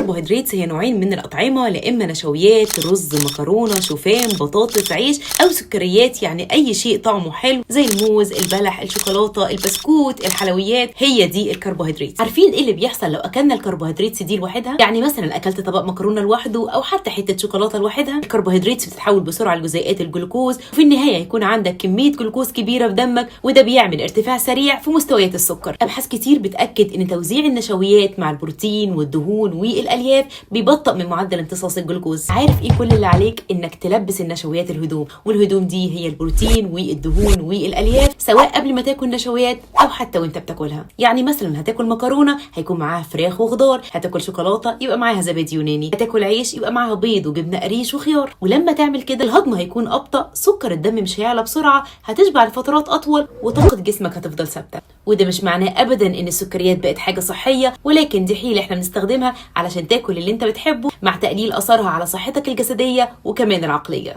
الكربوهيدرات هي نوعين من الأطعمة، لا إما نشويات رز مكرونة شوفان بطاطس عيش، أو سكريات يعني أي شيء طعمه حلو زي الموز البلح الشوكولاتة البسكوت الحلويات، هي دي الكربوهيدرات. عارفين ايه اللي بيحصل لو اكلنا الكربوهيدرات دي لوحدها؟ يعني مثلا اكلت طبق مكرونه لوحده او حتى حتة شوكولاتة لوحدها، الكربوهيدرات بتتحول بسرعة لجزيئات الجلوكوز، وفي النهاية يكون عندك كمية جلوكوز كبيرة في دمك، وده بيعمل ارتفاع سريع في مستويات السكر. ابحاث كتير بتاكد ان توزيع النشويات مع البروتين والدهون والالياف بيبطئ من معدل امتصاص الجلوكوز. عارف ايه كل اللي عليك؟ انك تلبس النشويات الهدوم، والهدوم دي هي البروتين والدهون والالياف، سواء قبل ما تاكل نشويات او حتى وانت بتاكلها. يعني مثلا هتاكل مكرونه هيكون معاها فراخ وخضار، هتاكل شوكولاتة يبقى معاها زبادي يوناني، هتاكل عيش يبقى معاها بيض وجبنه قريش وخيار. ولما تعمل كده الهضم هيكون ابطأ، سكر الدم مش هيعلى بسرعة، هتشبع لفترات اطول، وطاقة جسمك هتفضل ثابتة. وده مش معناه ابدا ان السكريات بقت حاجة صحية، ولكن دي حيله احنا بنستخدمها علشان تاكل اللي انت بتحبه مع تقليل اثرها على صحتك الجسدية وكمان العقلية.